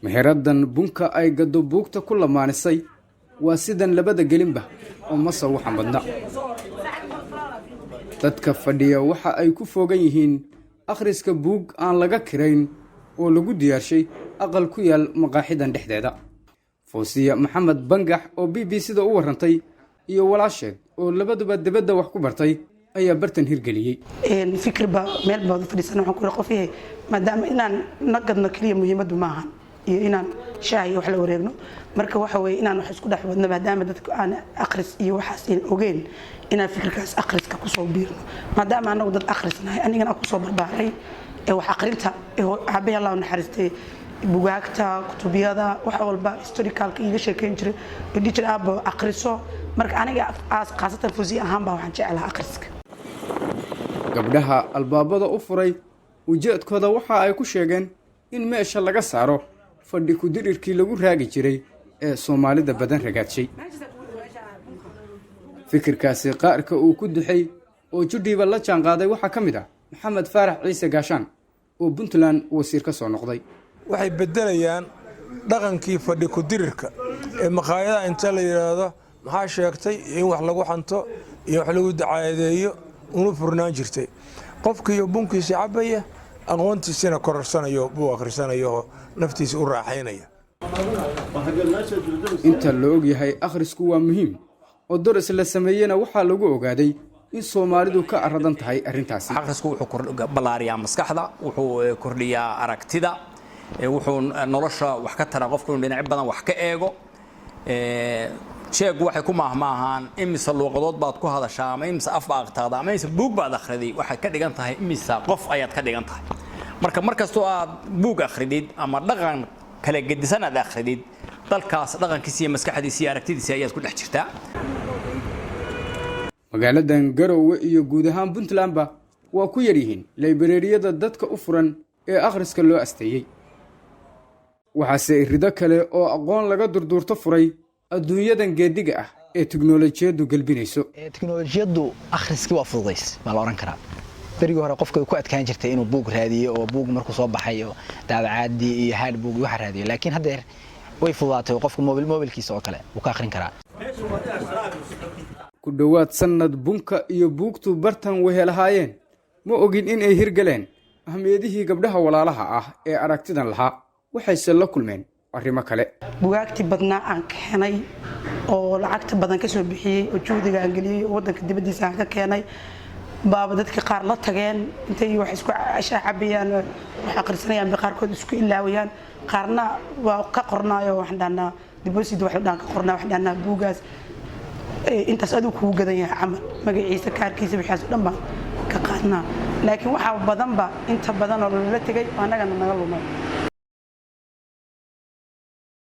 Meheradan bunka ay gaddo buugta ku lamaanisay waa sidan labada gelinba oo masa waxan badna. Dadka fadhiya waxa ay ku foogan yihiin akhriska buug aan laga kirayn oo lagu diyaarshay aqal ku yaal maqaaxidan dhexdeeda. Foosiya Maxamed Bangax oo BBC da u warrantay iyo walaasheed oo labaduba dibadda wax ku bartay ayaa bartan hirgeliyey. Fikir baa meel baad u fadhiisana. Waxaan ku iri, qof yahay, maadaama inaan na gadno keliya muhiimaddu maahan iyo inaan shaah iyo wax la wareegno. Marka waxa weeye inaan wax isku dhex wadno, maadaama dadku aan akhris iyo waxaas ayna ogeyn, inaan fikirkaas akhriska kusoo biirno, maadaama anagu dad akhrisnahay. Anigana aan kusoo barbaaray ee wax akhrinta ee aabbahay, Allah u naxariistay, bugaagta, kutubyada, wax walba historicalka iiga sheekeyn jiray oo dhihi jiray, "Aabbo, akhriso." Marka aniga khaasatan Fusiya ahaan baa waxaan jeclaha akhriska. Gabdhaha albaabada u furay ujeedkooda waxa ay ku sheegeen in meesha laga saaro fadhi ku-dirirkii lagu raagi jiray ee Soomaalida badan ragaadshay. Fikirkaasi qaarka uu ku duxay oo judhiiba la jaanqaaday waxaa ka mid ah Maxamed Faarax Ciise Gaashaan oo Puntland wasiir ka soo noqday. Waxay beddelayaan dhaqankii fadhi ku-dirirka ee maqaayadaha inta la yidhaahdo maxaa sheegtay iyo in wax lagu xanto iyo wax lagu dacaadeeyo una furnaan jirtay. Qofkiiyo bunkiisa cabbaya, aqoontiisina kororsanayo, buu akhrisanayo oo naftiisa u raaxaynaya. Inta la og yahay, akhrisku waa muhiim oo doris la sameeyena waxaa lagu ogaaday in Soomaalidu ka aradan tahay arrintaasi. Akhrisku wuxuu ballaariyaa maskaxda, wuxuu kordhiyaa aragtida, wuxuu nolosha wax ka tara qofku inuu dhinacyo badan wax ka eego. Jeegu waxay ku maahmaahaan, imise luuqadood baad ku hadashaa ama imise af baad aqtaada ama imise buug baad akhriday, waxay ka dhigan tahay imise qof ayaad ka dhigan tahay. Marka mar kastoo aad buug akhridid ama dhaqan kala gedisan aad akhridid, dalkaas dhaqankiisa iyo maskaxdiisa iyo aragtidiisa ayaad ku dhex jirtaa. Magaaladan Garowe iyo guud ahaan Puntlandba waa ku yar yihiin laybareeriyada dadka u furan ee akhriska loo asteeyey. Waxaase irido kale oo aqoon laga durduurto furay adduunyadan geediga ah ee tiknolojiyaddu gelbinayso. Teknolojiyaddu akhriskii waa fududays baa la odhan karaa. Berigii hore qofka way ku adkaan jirtay inuu buug raadiyo oo buug markuu soo baxay oo daabacaadii iyo hard book waxa raadiyo, laakiin haddeer way fududaatay oo qofka mobilkiisa oo kale wuu ka akhrin karaa. Ku dhowaad sannad bunka iyo buugtu bartan wehelahaayeen, ma ogin in ay hirgaleen ahmiyadihii gabdhaha walaalaha ah ee aragtidan lahaa. Waxayse la kulmeen arrimo kale. Bugaagtii badnaa aan keenay oo lacagta badan ka soo bixiyey oo juhdiga aan geliyey oo waddanka dibaddiisa aan ka keenay baaba dadka qaar la tageen. Intay wax isku cabayaan, wax akhrisanayaan bay qaarkood isku ilaawayaan. Qaarna waa ka qornaayo, waxaan dhahnaa deposit, wax la dhahan ka qornaa. Waxaan dhahnaa buugaas intaas adigu kugu gadan yahay camal, magaciisa, kaarkiisa, wixiaas oo dhan baan ka qaadnaa. Laakiin waxaa badanba, inta badan oo lala tegay oo annagana naga lumay.